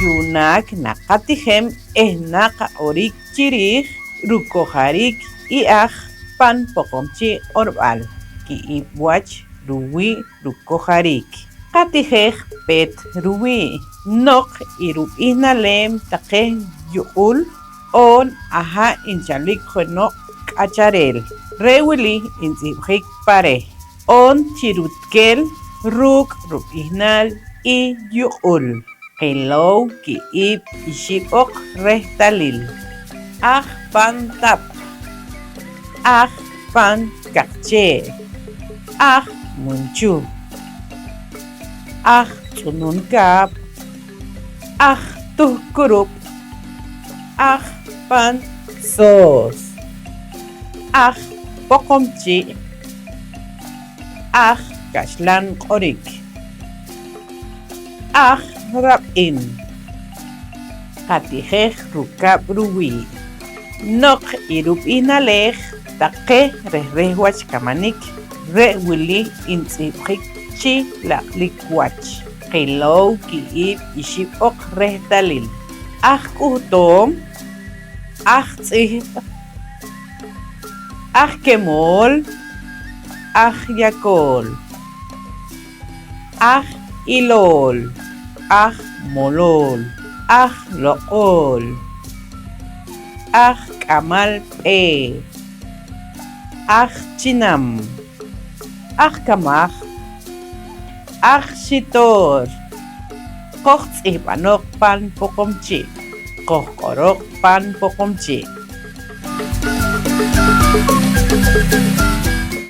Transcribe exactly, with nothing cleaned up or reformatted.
Yu'naak naqatijem eh naqaq'orik chi riij rukojariik i aj pan Poqomchi' q'orb'al, ki'ib' wach ruwii' rukojariik. Qatijej peet ruwii' noq i rub'ihnaleem taqe yuq'ul oon aha' nchalik jeno' k'achareel. Re' wili ntz'ihb'jik pa reh oon chi rutkel ruuk' rub'ihnal i yuq'ul. Qilow ki'ib' ixib'oq rehtalil: aj pan tap, aj pan kaqchee', aj munchuh, aj tz'unun kaab', aj tuhkurub', aj pan soos, aj poqomchi', aj kaxlan q'orik, aj rab'in. Qatijej rukab' ruwii'. Noq i rub'ihnaleej taqe reh reh wach kamanik, re' wili ntz'ihb'jik chi laq'lik wach: qilow ki'ib' ixib'oq rehtalil: aj k'uhtoom, aj tz'ihb', aj kemool, aj yakool, aj ilool, aj molool, aj loq'ool, aj k'amal b'eeh, aj chinam, aj kamaj, aj xitoor. Qojtz'ihb'anoq pan Poqomchi', qojq'oroq pan Poqomchi'.